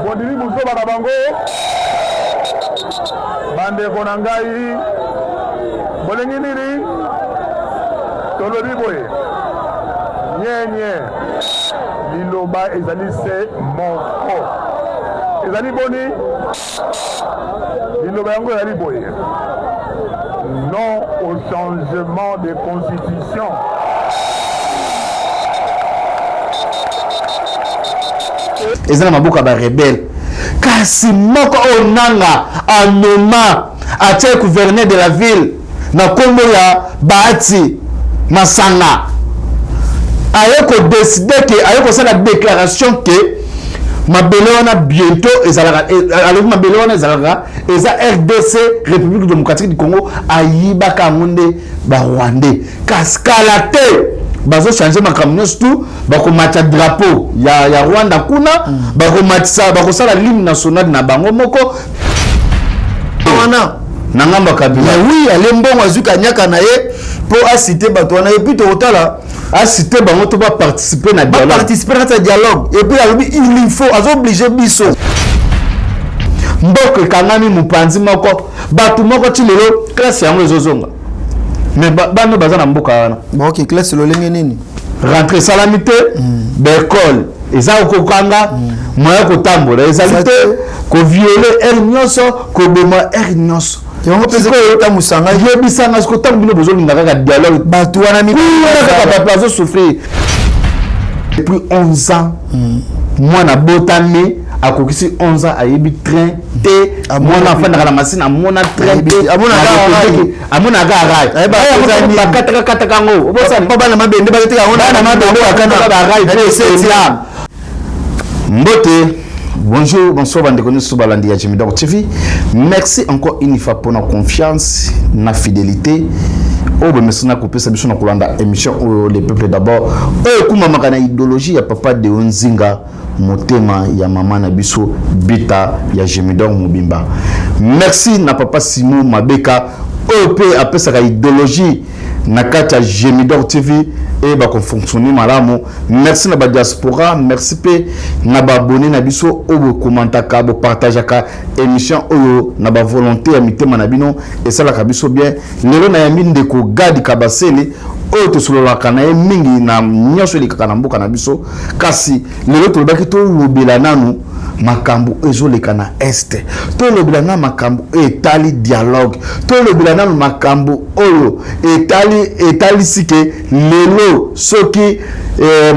Bondimi buzoba na bango? Bandeko na ngai, bolingi nini? Tolobi boye, nyenye, liloba ezali se moko. Ezali boni? Liloba yango ezali boye, non au changement de constitution. Eza na maboko ya barebele, kasi moko oyo Nanga anoma atie gouverneur de la ville na nkombo ya Bahati Masanga, aye kodécider ke aye kosala déclaration ke mabele wana bientôt ezalaka, alobi mabele wana ezalaka, eza RDC, République démocratique du Congo. Ayibaka yango nde Barwandais, kasi kala te bazochanger makambo nyonso tu, bakomatisa drapeau ya Rwanda kuna. Bakomatisa, bakosala l'hymne national na bango moko. Wana na ngambo ya Kabila. Oui, ale mbongo, azwi kanyaka na ye mpo aciter bato wana. Et puis tokotala. Aciter bango to baparticiper na dialogue. Baparticiper na kati ya dialogue. Et puis alobi il faut, azoobliger biso. Mboka ekangami mopanzi moko, bato moko ti lelo classe yango ezozonga, mais bana baza na mboka wana. Baoke classe lolenge nini? Rentrée esalami te, baécole eza kokanga, moyen kotambola ezali te, kovioler heure nyonso, koboma heure nyonso. Yango mpe etambwisanga. Yebisanga siko, ntango bino bozolinga kaka dialogue, bato wana kaka bato bazosouffrir depuis 11 ans. Mwana botami akokisi 11 ans, ayebi train te. Mwana afandaka na masine, amona train te, amonaka rail, bakataka kataka yango. Bana mabende bakataka yango. Bana mabende bakataka barail. Mbote, bonjour, bonsoir bandeko nyonso balandi ya Jimidor TV. Merci encore une fois pour la confiance na fidélité oyo bomesana kopesa biso na kolanda émission oyo, Le Peuple d'abord, oyo ekumamaka na idéologie ya papa Deo Nzinga, motema ya mama na biso Bita ya Jimidor mobimba. Merci na papa Simon Mabeka oyo mpe apesaka idéologie na kati ya Gemidor TV e bakofonctionner malamu. Merci na badiaspora, merci mpe na baabonnés na biso oyo bokomantaka, bopartageaka émission oyo na bavolonté ya mitema na bino, esalaka biso bien. Lelo nayambi ndeko Gadi Kabasele oyo tosololaka na ye mingi na nyonso elekaka na mboka na biso, kasi lelo tolobaki tolobela nanu makambo ezoleka na Est, tolobela nanu makambo oyo etali dialogue, tolobela nanu makambo oyo etali etalisi ke lelo soki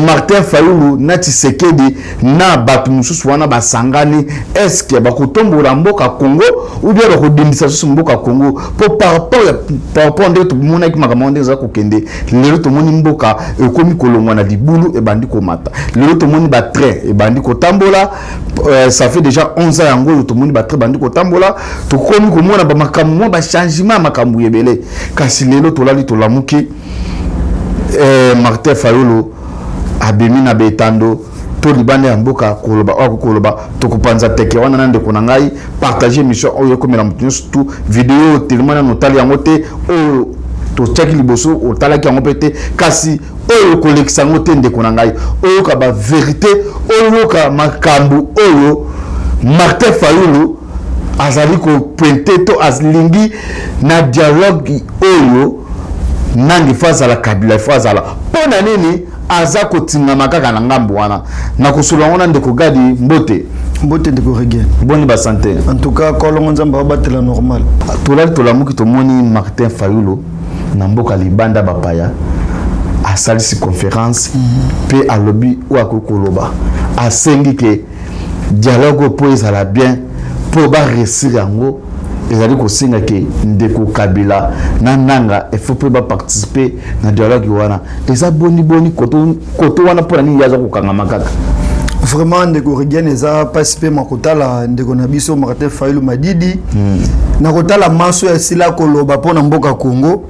Martin Fayulu na Tshisekedi na bato mosusu wana basangani, est-ce bakotombola mboka Congo ou bien bakodindisa susu mboka Congo? Mpo par rapport ndenge tomonaki makambo ndenge eza kokende lelo, tomoni mboka ekomi kolongwa na libulu, ebandi komata. Lelo tomoni batrain ebandi kotambola, ça fait déjà 11 ans yango oyo tomoni batrain ebandi kotambola, tokomi komona bamakambo mwa bachangement ya makambo ebele. Kasi lelo tolali tolamuki, Martin Fayulu abimi na betando to libanda ya mboka koloba oyo akokoloba. Tokopanza teke wana na ndeko na ngai. Partage émission oyo ekomela moto nyonso tu. Video oyo telema nano otali yango te, oyo totiaki liboso otalaki yango mpe te, kasi oyo kolekisa yango te, ndeko na ngai, oyoka bavérité, oyoka makambo oyo Martin Fayulu azali kopointer to alingi na dialogue oyo. Nangi faut azala, Kabila faut azala. Mpo na nini aza kotingama kaka na ngambo wana? Na kosolola yango na ndeko Gadi. Mbote. Mbote, ndeko Regen. Boni basanté? En tout cas, kolongo, Nzambe abatela, normal. Tolali tolamuki, tomoni Martin Fayulu na mboka libanda bapaya, asalisi conférence mpe alobi oyo akoki koloba. Asengi ke dialogue mpo ezala bien, mpo baréussir yango, ezali kosenga ke ndeko Kabila na Nanga efo mpe baparticiper na dialogue wana. Eza boni boni koto wana? Mpona nini ye aza kokangama kaka? Vraiment, ndeko Rigen, eza mpasi mpe ma kotala ndeko na biso Martin Fayulu Madidi. Na kotala manso ya esila koloba mpo na mboka Congo,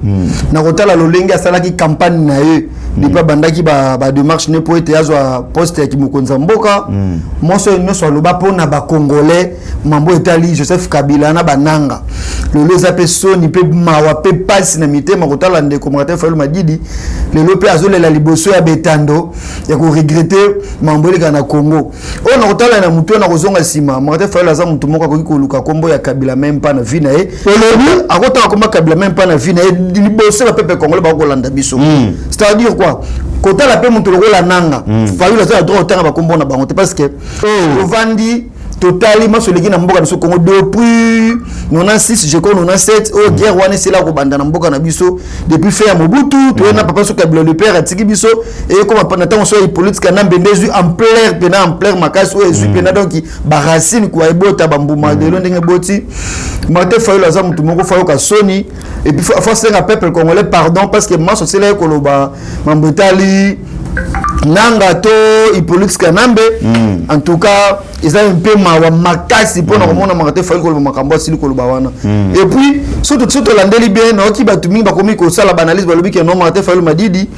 na kotala lolenge asalaki campagne na ye. Depuis abandaki badémarche ne mpo ete azwa poste ya kimokonzi ya mboka, mwasi oyo nyonso aloba mpona bacongolais, mambo etali Joseph Kabila na bananga. Lelo eza mpe soni mpe mawa mpe pasi na mitema kotala ndeko Martin Fayulu Madidi lelo mpe azolela liboso ya betando ya koregretter mambo eleka na Congo. Oyo na kotala na motu oyo na kozonga nsima, Martin Fayulu aza motu moko akoki koluka nkombo ya Kabila même pas na vie na ye. Olobi? Akotanga komba Kabila même pas na vie na ye liboso ya bapeuple congolais bakolanda biso. C'est-à-dire quoi? Kotala mpe moto lokola Nanga, Fayulu aza na droit kotanga bakombo na bango te, parce que ovandi, totali maso eleki na mboka na biso Congo depuis 96, je crois 97, oyo guerre wana esila kobanda na mboka na biso depuis fin ya Mobutu. Toye na papa so Kabila le père atiki biso, ekoma na ntango so ya Hippolyte Kanambe nde ezwi ampleur mpena, ampleur makasi oyo ezwi mpena, donc baracine kwa ebota bambuma lelo ndenge eboti. Martin Fayulu aza motu moko fayoka soni et puis faut asenga peuple congolais pardon, parce que maso osila ye koloba mambo etali Nanga to Hippolyte Kanambe. En tout cas, eza mpe mawa makasi mpona komona Martin Fayulu koloba makambo asili koloba wana. Et puis so tolandeli bien, nayoki bato mingi bakomi kosala baanalyse, balobi ke non, Martin Fayulu Madidi,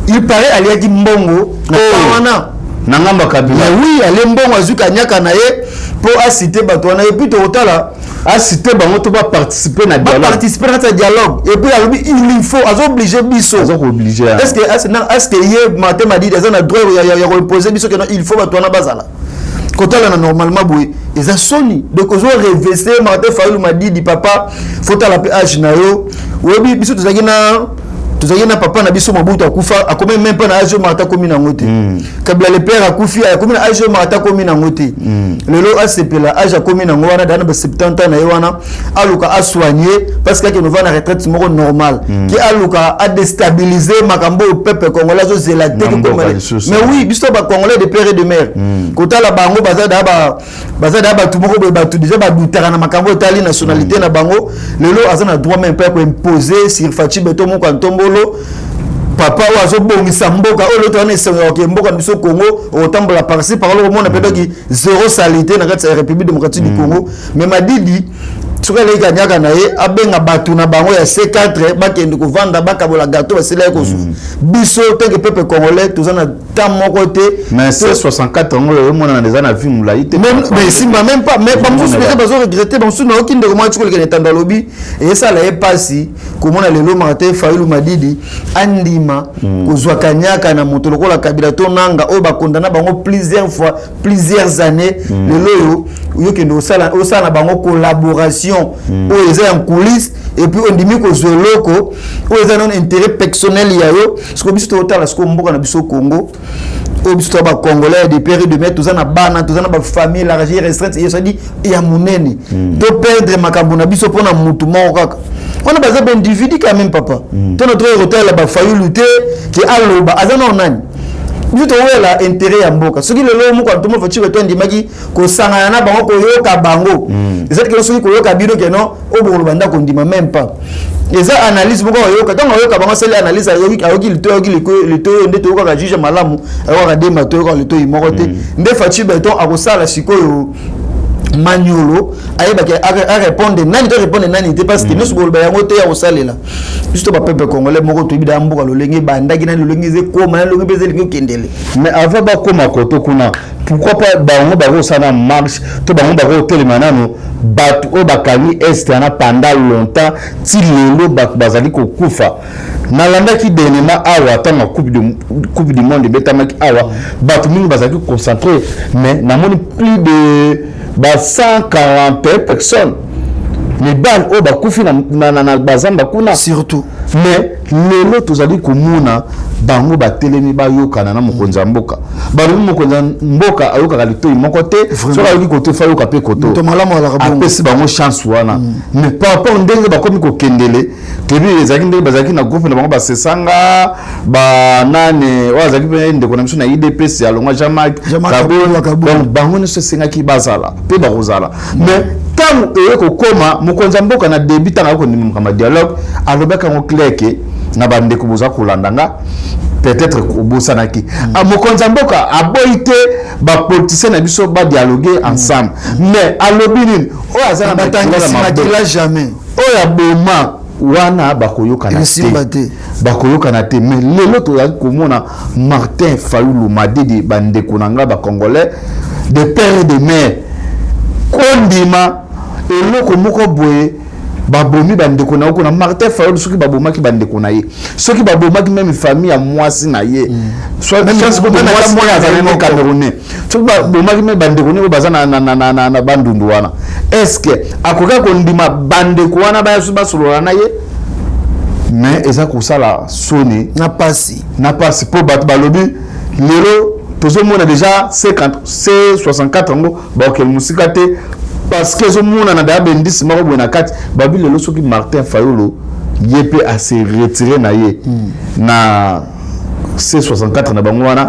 il paraît aliaki mbongo na Oh. wana. Na ngambo ya Kabila? Mais oui, alie mbongo, azwi kanyaka na ye mpo aciter bato wana. Et puis tokotala Aciter bango to baparticiper na dialogue. Baparticiper na kati ya dialogue. Et puis alobi il faut, azooblige biso. Aza koobliger. Est ce que ye Martin Madidi aza na droit ya koimpose biso ke non, il faut bato wana bazala kotala na normalement boye? Eza soni. Donc ozo rêver, Martin Fayulu Madidi, papa, fotala mpe age na yo. Oyebi biso tozalaki na papa na biso Mobutu, akufa, akomi même pas na age oyo Martin akomi nango te. Kabila le père akufi, akomi na age oyo Martin akomi nango te. Lelo asepela age akomi nango wana, daa na ba 70 ans na ye wana, aluka asoigne parce que akende ova na retraite moko normale, ke aluka adéstabiliser makambo oyo peuple congolais azozela te. Na mboka Kokoma lisusu. Mais oui, biso bacongolais de père et de mère, kotala bango baza daa bato moko boye, bato déjà badutaka na makambo etali nationalité na bango. Lelo aza na droit même mpe ya koimpose sur Fatshi Béton moko ya ntombolo, papa oyo azobongisa mboka oyo. Loto wana esengaka ke mboka na biso Congo okotambola par-ci par-là, okomona mpe doki zéro salité na kati ya République démocratique du Congo. Mais Madidi, soki aleki kanyaka na ye, abenga bato na bango ya C4, bakende kovanda, bakabola gâteau basila ye kozwa. Biso tant que peuple congolais toza na temps moko te. Mais C64 yango emonana eza na vie molai te. Mais esimba même pas. Mais bamosusu déjà bazo regretter. Bamosusu, nayoki ndeko moko ati koleka na etando, alobi eyesala ye mpasi komona lelo Martin Fayulu Madidi andima kozwa kanyaka na moto lokola Kabila to Nanga oyo bakondana bango plusieurs fois, plusieurs années. Lelo oyo oyokende osala na bango collaboration oyo eza ya coulisse, et puis ondimi kozwa eloko oyo eza nano intérêt personnel ya yo. Sikoyo biso totala sikoyo mboka na biso Congo oyo, biso toza bacongolais de père et de mère, toza na bana, toza na bafamille élargie, restreinte, esadi ya monene. Toperdre makambo na biso mpona mutu moko kaka wana, baza baindividu quand même, papa. Tona tokoki kotalela bafayulu te ke aloba aza nao nani. Biso towela intérêt ya mboka. Soki lelo moko antoma Fatshi to andimaki kosangana na bango, koyoka bango, eza te keno soki koyoka bino keno oyo bokoloba ndako ndima, même pas. Eza analyse moko ayoka. Ntango ayoka bango, asali analyse, ayoki litoyi, ayoki litoyi nde toyokaka juge malamu, ayokaka demba, toyokaka litoyi moko te. Nde Fatshi Béton akosala sikoyo maniolo, ayebaki arépondre nani to répondre nani te, parce que nyonso boloba yango te ya kosalela. Biso to bapeuple congolais moko toyebi da mboka lolenge ebandaki nani, lolenge eza ekoma nani, lolenge mpe eza elingi okendele. Mais avant bakóma koto kuna, pourquoi pas bango bakosala marche to bango bakotelema nano? Bato oyo bakangi Est wana pendant longtemps, ti lelo bato bazali kokufa. Nalandaki dernièrement awa, ntango Coupe du monde ebetamaki awa, bato mingi bazalaki concentré, mais namoni plus de ba 141 personnes, mibali oyo bakufi na bazamba kuna. Surtout. Mais lelo tozali komona bango batelemi, bayokana na mokonzi ya mboka. Balobi mokonzi ya mboka ayokaka litoi moko te. Soki ayoki koto, efa ayoka mpe koto. Moto malamu alaka bongo. Apesi bango chance wana. Mais par rapport ndenge bakomi kokendele, toyebi ezalaki ndenge bazalaki na groupe na bango, basesanga banane oyo azalaki mpe ndeko na biso na UDPS, alongwa, Jean-Marc Jean-Marc Kabund. Kabund. Donc bango nyonso esengaki bazala mpe bakozala. Mais ntango eye kokóma, mokonzi ya mboka na début, ntango aye kondima makambo ya dialogue, alobaki yango clair ke na bandeko boza kolanda nga, peut-être obosanaki. Ah, mokonzi ya mboka aboyi te bapoliticien na biso badialogue ensemble, mais alobi nini? Oyo aza na makila na batangisi maboko, makila jamais. Oyo aboma Wana bakoyokana te, bakoyokana te. Mais lelo tozali komona Martin Fayulu Madidi, bandeko na ngai bacongolais de père et de mère, kondima eloko moko boye, babomi bandeko na yo kuna. Martin Fayulu, soki babomaki bandeko na ye, soki babomaki même famille ya mwasi na ye, chance kutu mwasi moko azali ne Camerounais, soki babomaki même bandeko ne oyo baza na Bandundu wana, est ce que akoki kondima bandeko wana baya so basolola na ye? Mais eza kosala soni. Na pasi. Na pasi, mpo bato balobi lelo tozomona déjà C64 yango bakokende mosika te, parce que ezomonana daya bendisi moko boye na kati. Babi lelo soki Martin Fayulu ye mpe ase retire na ye na C64 na bango wana,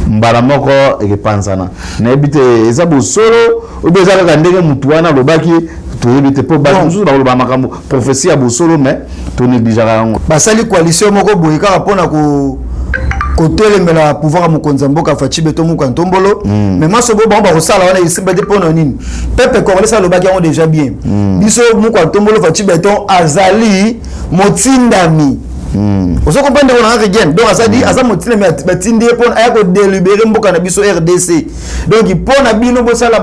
mbala moko ekepanzana. Nayebi te eza bosolo obi eza kaka ndenge motu wana alobaki, toyebi te, mpo bato mosusu bakoloba makambo prophétie ya bosolo, mais tonégligeaka yango. Basali coalition moko boye kaka mpona kotelemela pouvoir ya mokonzi ya mboka Fatshi Béton Muka Ntombolo. Mais maso bo bango bakosala wana esimba te. Mpona nini? Peuple congolais alobaki yango déjà bien. Biso Muka Ntombolo Fatshi Béton azali motindami. Ozo comprendre ndeko na nga Regen? Donc azali, aza motindami, batindi ye mpona aya kodélibérer mboka na biso RDC. Donc mpo na bino bosala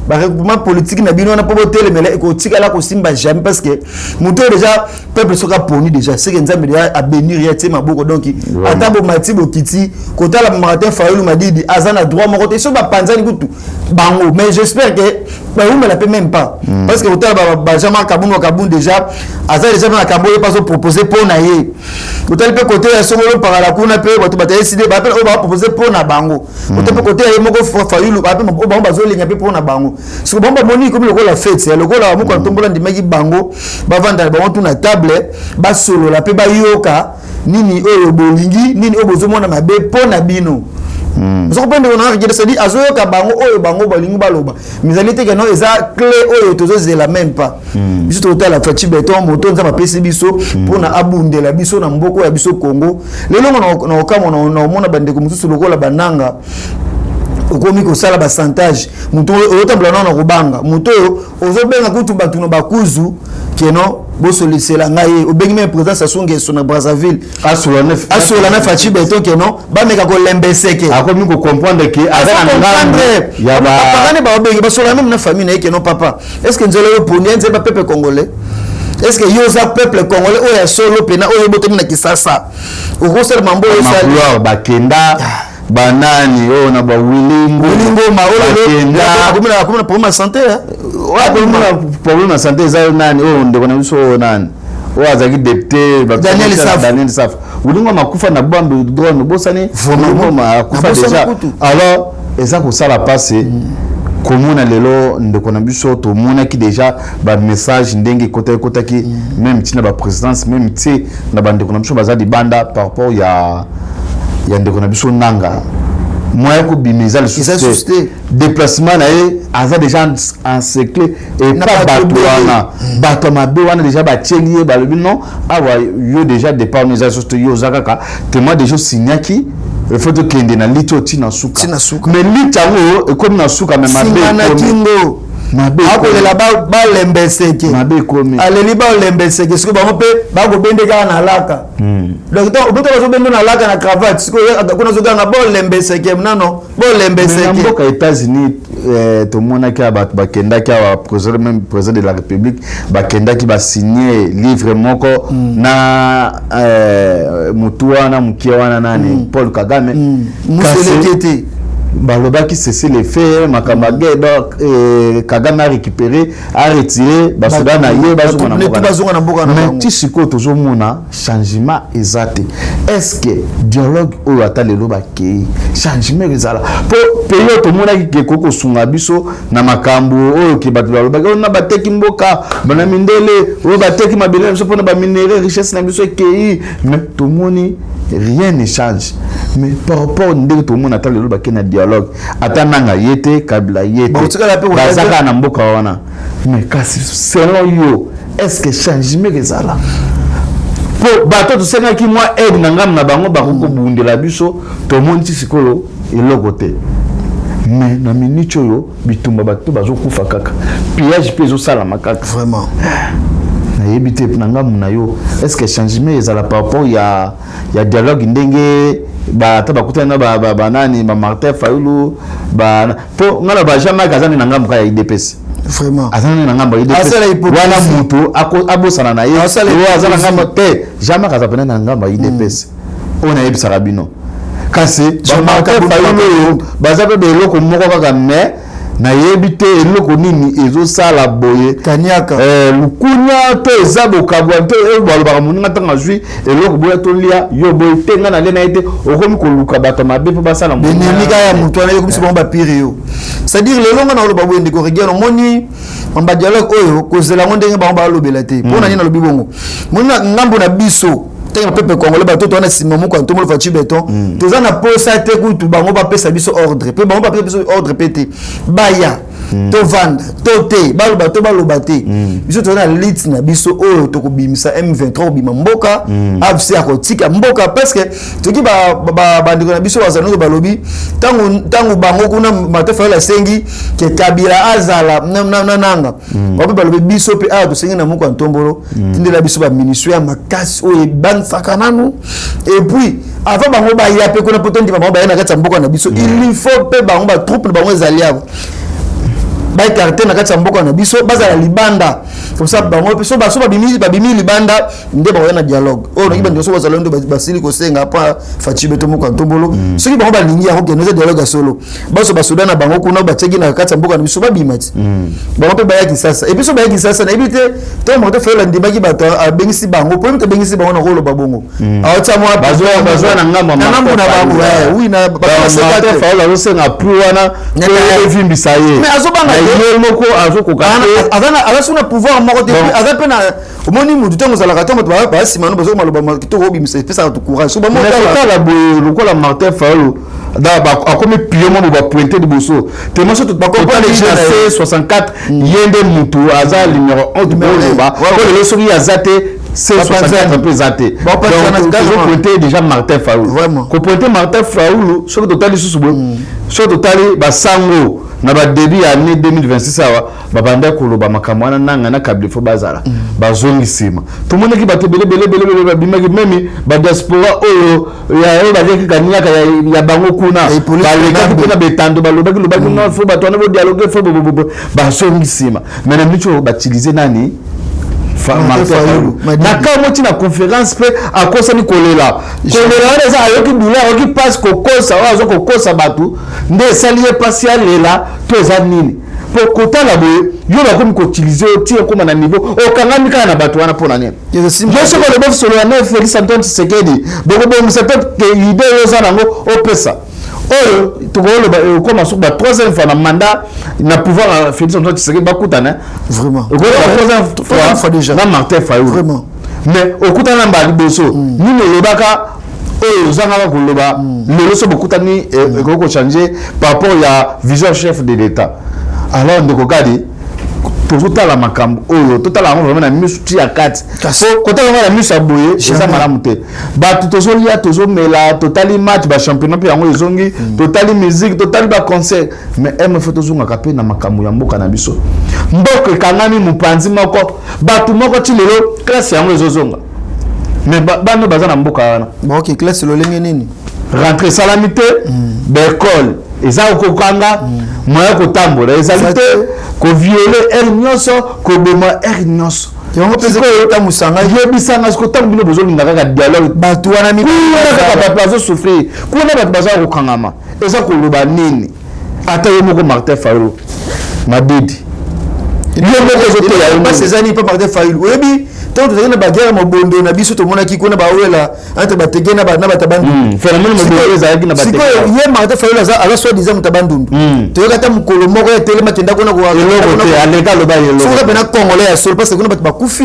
baregroupement politique na bino wana mpo botelemela, ekotikala kosimba jamais, parce que moto oyo déjà peuple soki aponi déjà, seke Nzambe déjà abénir ye, atie maboko. Donc ata bomati bokiti, kotala Martin Fayulu Madidi aza na droit moko te. So bapanzani kutu bango, mais j'espère que bawumela mpe même pas, parce que kotala ba Jean-Marc Kabund Kabund déjà aza déjà mpe makambo oyo mpe azopropose mpo na ye. Otali mpe kote ya songolo pakala kuna mpe bato batayeside bape oyo bapropose mpo na bango. Ote mpe kote ya ye moko Fayulu, bape oyo bango bazolinga mpe mpo na bango. Soki bango bamoni komi lokola fête ya lokola moko atombola, ndimaki bango bavanda bango tu na table, basolola mpe bayoka nini oyo bolingi, nini oyo bozomona mabe mpo na bino. Ozo comprendre ndeko na nga? C'est-à-dire azoyoka bango oyo bango balingi baloba, mais ezali te que non, eza clé oyo tozozela même pas. Biso totala Fatshi Béton, moto Nzambe apesi biso mpona abundela biso na mboka ya biso Congo. Lelo na okamwa na omona bandeko mosusu lokola bananga okomi kosala bachantage. Moto oyotambola nao na kobanga, moto oyo ozobenga kutu bato na bakuzu keno bosolisela ngai ye, obengi même président Sassou Nguesso na Brazzaville asola na Fatshi Béton keno bameka kolembeseke. Akomi kocomprendre ke aza na ngambo ya bapakane, baobengi basola même na famille na ye keno: "Papa, est ce que nzela oyo poni ya nzela peuple congolais? Est ce que yo oza peuple congolais oyo ya solo mpena oyo obotami na Kisasa, okosala mambo oyo?" Osali bakenda banani oyo na bawilingo. Ngoma akomi na problème ya santé. Problème ya santé eza nani oyo, ndeko na biso oyo nani oyo azalaki député? Daniel Safu. Daniel Safu. Wilingo makufa na bombe drone, bosani akufa déjà. Alors eza kosala mpasi komona lelo ndeko na biso. Tomonaki déjà bamessage ndenge ekotaki ekotaki même ntina baprésidence, même ti na bandeko na biso baza libanda, par rapport ya ndeko na biso Nanga, moyen kobima eza lisusu te. Déplacement na ye aza déjà encerclé epa bato wana, bato ya mabe wana déjà batieli ye, balobi: "Non, awa yo déjà départ no eza lisusu te, yo oza kaka tema déjà osignaki, il faut tokende na liti oyo ntina suka." Mais liti yango ekomi na suka, mais mabe. Kingo mabe. Akolela balembeseke. Mabe ekomi. Aleli balembeseke. Sikoyo bango mpe bakobende kaka na laka. Donc obeta bazobende na laka na cravate, sikoyo kuna azoganga bolembeseke nano bolembeseke. Na mboka États-Unis tomonaki awa bato bakendaki awa, président, même président de la République, bakendaki basigne livre moko na motu wana mokie wana nani, Paul Kagame. Museleke te. Balobaki cessez-le-feu, makambo ya guerre. Donc Kagame a récupéré, a retiré basoda na ye, bazonga na mboka. Mais ti sikoyo tozomona changement eza te. Est ce que dialogue oyo, ata lelo bakei, changement ezala? Mpo pays oyo tomonaki ke ekoki kosunga biso na makambo oyo ke bato balobaki oyo na bateki mboka bana mindele, oyo bateki mabele na biso mpona baminerais, richesse na biso ekei, mais tomoni rien ne change. Mais par rapport ndenge tomona, ata lelo bakei na dialogue, ata Nanga ye te, Kabila ye te, baza kaka na mboka wana. Mais kasi selon yo, est ce que changement ezala? Mpo bato tosengaki mwa aide na ngambo na bango, bakoki kobundela biso, tomoni ti sikoyo eloko te. Mais na minute oyo bitumba, bato bazokufa kaka, pillage mpe ezosalama kaka. Vraiment. Nayebi te na ngambu na yo, est ce que changement ezala par rapport ya dialogue, ndenge ata bakutani na banani, bamartin Fayulu? Mpo ngai na ba Jean Marc aza nde na ngambu kaka ya UDPS. Vraiment. Aza nde na ngambo ya UDPS wana, moto abosana na ye aza na ngambo te. Jean Marc aza pene na ngambo ya UDPS oyo nayebisaka bino. Kasi bamartin Fayulu oyo baza mpe beloko moko kaka, mais nayebi te eloko nini ezosala boye. Kaniaka. Lukunya to eza bokabwa to oyo balobaka, moninga ntango azwi eloko boya tolia, yo boye te, ngai nalia na ye te, okomi koluka bato mabe mpo basala. Benemi kaka ya moto wana yokomisi bango bapire yo. C'est-à-dire lelo nga na oloba boye, ndeko Regian, omoni mamba dialogue oyo, kozela yango ndenge bango balobela te. Mpo na nini nalobi bongo? Moni na ngambo na biso, ntango peuple congolais, bato towana nsima moko ya ntombolo Fatshi Béton, toza na posa te kutu bango bapesa biso ordre, mpe bango bapesa biso ordre mpe te, baya tovanda to te, baloba to baloba te. Biso toza na lutte na biso oyo tokobimisa M23, kobima mboka, AFC akotika mboka, parce que toki bandeko na biso bazala nyonso balobi ntango bango kuna Martin Fayulu asengi ke Kabila azala na nanga bango mpe balobi, biso mpe awa tosengi na moko ya ntombolo, tindela biso bamunition ya makasi oyo ebangisaka nanu. Et puis avant bango baya mpe kuna, mpo tondima bango baya na kati ya mboka na biso, il faut mpe bango batroupe na bango ezali awa baécarter na kati ya mboka na biso, bazala libanda. Comme ça bango mpe so babimi libanda nde bakoya na dialogue oyo noki bandeko so bazala nde basili kosenga mpo Fatshi Béton moko ya ntombolo. Soki bango balingi yango, kende eza dialogue ya solo, baso basoda na bango kuna batiaki na kati ya mboka na biso babima ti bango mpe baya Kisasa. Et puis so baya Kisasa, nayebi te to moto Fayulu andimaki bato abengisi bango, po moto abengisi bango na koloba bongo aotia mwa bazwa na ngambo. Na ngambo na bango, oui, na Fayulu azosenga appui wana evimbisa ye. Mais azobanga. Ye moko azokoka te. Aza so na pouvoir moko te, aza mpe na omoni mutu ntango ozalaka, ntango bato basima no bazoko maloba kitoko obimisa, epesaka to courage so. Bamotala boye lokola Martin Fayulu akomi pion mo bapointe liboso tellement so totali na C64, ye nde mutu aza numéro 1. Tokoloba po lelo soki aza te, C64 mpe eza te. Tozopointe déjà Martin Fayulu, kopointe Martin Fayulu. Soki totali lisusu boye, soki totali basango na badébut ya année 2026 awa, babanda koloba makambo wana, nanga na Kabila fo bazala bazongi nsima. Tomonaki bato ebele ebele ebele ebele babimaki, même badiaspora oyo oyo baliaki kaniaka ya bango kuna, balekaki mpe na betando, balobaki lobaki non, fo bato wana bodialogue, fo bobobo, bazongi nsima. Mais na miniti oyo bautilize nani? Na ka moti na conférence mpe akosani kolela. Kolela wana eza ayoki douleur, ayoki mpasi, kokosa oyo aza kokosa bato nde esali ye mpasi alela to eza nini? Po kotala boye, yo bakomi koutilize yo ti okóma na niveau okangami kaka na bato wana. Mpo na nini? Yo soki olobi solo ya ne Félix Antoine Tshisekedi, bokobongisa mpe idée oyo oza nango opesa oyo tokoloba ekóma soki ba troisième fois na mandat na pouvoir ya Félix Antoine Tshisekedi bakutana. Vraiment. Troisième fois déjà na Martin Fayulu. Vraiment. Mais okutana na mbala liboso, nini olobaka oyo ozangaka koloba lelo? So bokutani, ekoki kochange par rapport ya vision chef de l'État. Alors ndeko Kadi, tozotala makambo oyo, totala yango vraiment na miso ti ya kati. Po kotala yango na miso ya boye eza malamu te. Bato tozolia, tozomela, totali match, bachampionnat mpe yango ezongi, totali musique, totali baconcert, mais mf tozongaka mpe na makambo ya mboka na biso. Mboka ekangami mopanzi moko, bato moko ti lelo classe yango ezozonga, mais bana baza na mboka wana. Ok, classe lolenge nini? Rentrée esalami te, baekole eza kokanga, moyen kotambola ezali te, kovioler heure nyonso, koboma heure nyonso. Yango mpe tambusanga. Yebisanga siko, ntango bino bozolinga kaka dialogue, bato wana kuna kaka bato bazosouffrir, kuna bato baza kokangama, eza koloba nini? Ata ye moko Martin Fayulu Madidi, ye moko ezoteya. Mpasi eza nini mpo Martin Fayulu? Oyebi, ntango tozalaki na baguerre mobondo na biso, tomonaki kuna bawela entre bateke na bato ya Bandundu. Phénomène mobondo ezalaki na bateke. Sikoyo ye Martin Fayulu aza soi-disant moto ya Bandundu, toyoka ata mokolo moko ya telema kenda kuna. Eloko te, aleka aloba eloko. Soki mpena congolais ya solo, parce que kuna bato bakufi,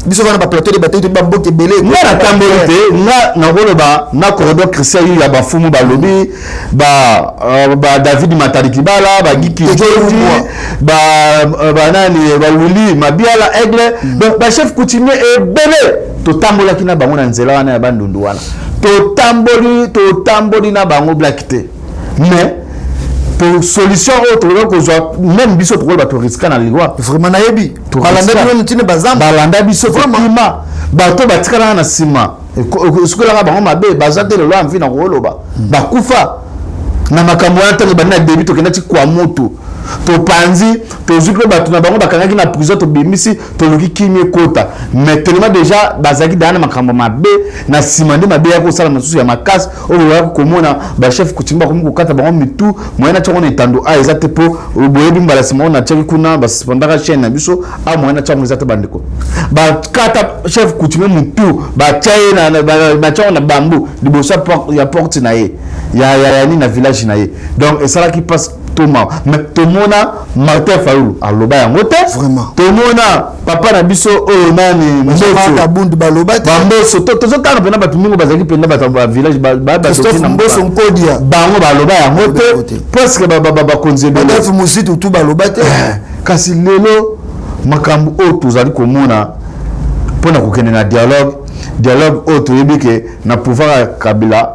biso vana baplateau de bateau, toyebi bamboka ebele. Nga natamboli te, nga nakoloba na corridor Christian yu ya bafumu, balobi ba David Matadi Kibala, bagiki Jodi, banani, bawili Mabiala Aigle, donc bachef coutumier ebele totambolaki na bango na nzela wana ya Bandundu wana. Totamboli, totamboli na bango blaki te, mais Po solution oyo tokoki kozwa, même biso tokoki, bato risquer na liwa. Vraiment, nayebi, balanda bino ntina bazamba. Balanda biso, tokima. Bato batikalaka na nsima, esukelaka bango mabe. Baza te lelo amvi na koloba, bakufa na makambo wana. Ntango bandi na début, tokenda ti kwa motu, topanzi, tozwi mpe bato na bango bakangaki na prison, tobimisi, toluki kimi ekota. Mais tellement déjà bazalaki daa na makambo mabe na nsima, nde mabe ya kosala mosusu ya makasi oyo boyaki komona bachef coutumier bakomi kokata bango mitu. Moyen natiango na etando a eza te, mpo boyebi mbala nsima oyo natiaki kuna, basuspendaka chaîne na biso. A moyen natiango eza te. Bandeko bakata chef coutumier mutu, batia ye, batiango na bambu liboso ya porte na ye ya nini na village na ye. Donc esalaki mpasi. Toma, mais tomona Martin Fayulu aloba yango te. Tomona papa na biso oyo nani? Mboso baloba te. Bamboso, tozotanga mpena bato mingi bazalaki mpenza bato ba village. Mboso Nkodia. Bango baloba yango te, presque bakonzi ebele. Mositu tu baloba te. Kasi lelo makambo oyo tozali komona mpona kokende na dialogue, dialogue oyo toyebi ke na pouvoir ya Kabila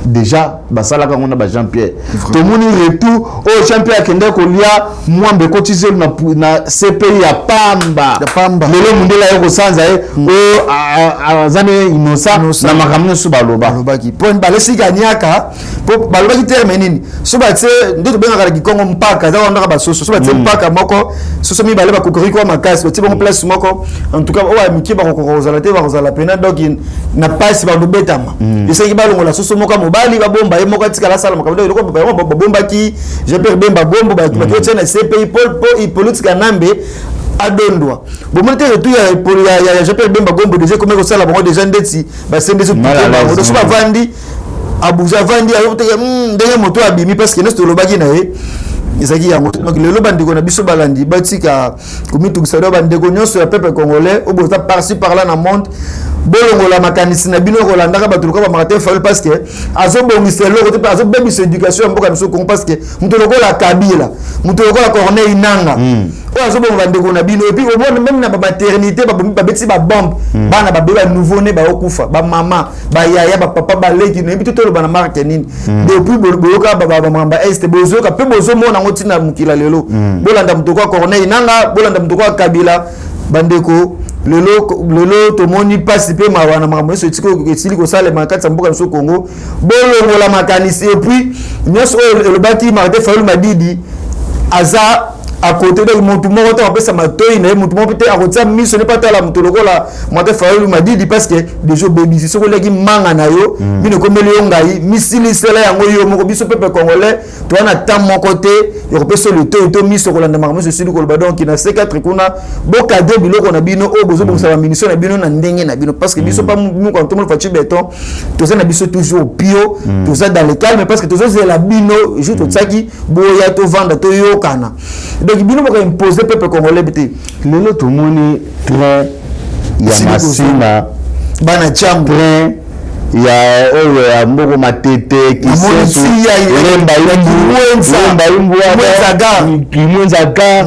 déjà basalaka yango na ba Jean Pierre. Tomoni retour oyo Jean Pierre akendaki kolia mwambe, ekoti zelu na CPI ya pamba. Lelo mondele aye kosanza ye oyo aza ne innocent na makambo nyonso baloba. Balobaki mpo balesiki aniaka, mpo balobaki terme nini? So batie nde tobengaka na kikongo mpaka, eza wana basoso. So batie mpaka moko, soso mibale bakokoki kwa makasi, batie bango place moko. En tout cas oyo ya mike bakokoka kozala te, bakozala pena donc na pasi, bandobetama. Esengi balongola soso moko ya mobali, babomba ye moko, atikala asala makambo. Eloko babombaki Jean-Pierre Bemba Gombo, baki otia na CPI po Hippolyte Kanambe adondwa. Bomoni te retour ya Jean-Pierre Bemba Gombo déjà ekomi kosala bango déjà ndeti basendesi bango. So bavandi, abuza, avandi azoteka ndenge moto abimi, parce que nyonso tolobaki na ye ezalaki yango. Donc lelo bandeko na biso balandi batika komitungisa. Do bandeko nyonso ya peuple congolais oyo boza par-ci par-là na monde, bolongola makanisi na bino kolandaka bato lokola Martin Fayulu, parce que azobongisa eloko te mpe azobebisa éducation ya mboka na biso Congo. Parce que moto lokola Kabila, moto lokola Corneille Nanga oyo azobonga bandeko na bino, et puis omona même na bamaternité babetisi babombe, bana babe banouveau né baokufa, bamama, bayaya, bapapa, baleki. Nayebi te toloba na marke nini. Depuis boyoka bamakambo ya Est, bozoyoka mpe bozomona yango ntina mokila. Lelo bolanda moto kwa Corneille Nanga, bolanda moto kwa Kabila. Bandeko, lelo lelo tomoni mpasi mpe mawa na makambo nyonso esili kosalema na kati ya mboka biso Congo. Bolongola makanisi. Et puis nyonso oyo elobaki Martin Fayulu Madidi aza à côté. Donc motu moko te akopesa matoi na ye, motu moko te akotia miso ne mpe atala moto lokola Martin Fayulu Madidi, parce que déjà obebisi. Soki oliaki manga na yo, bino ekomeli yo ngai, misilisela yango yo moko. Biso peuple congolais toza na temps moko te ya kopesa litoi to miso kolanda makambo nyonso esili koloba. Donc na C4 kuna, bocadrer biloko na bino oyo bozobongisa, bamunition na bino na ndenge na bino, parce que biso pa mukantomolo Fatshi Béton, toza na biso toujours pio, toza dans le calme, parce que tozozela bino jour totiaki boya tovanda toyokana. Donc bino boka peuple congolais te. Lelo tomoni train ya Masina. Bana Tshangu. Train ya oyo ya mboko Matete, Kisenso, Lemba, Lemba, Kimwenza gare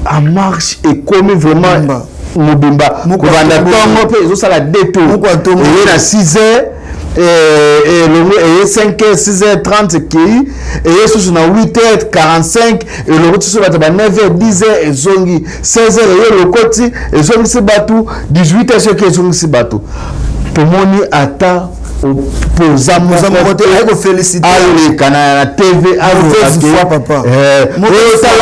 en marche ekomi vraiment mobimba kobanda ntongo mpe ezosala deux tours. Eye na 6 heures, elongo eye 5 heures, 6 heures 30 ekei, eye susu na 8 heures 45, elongo susu bato ba 9 heures, 10 heures ezongi, 16 heures eye lokoti, ezongisi bato, 18 heures soki ezongisi bato. Tomoni ata opposant moko te aye koféliciter. Aleka na TV. Otala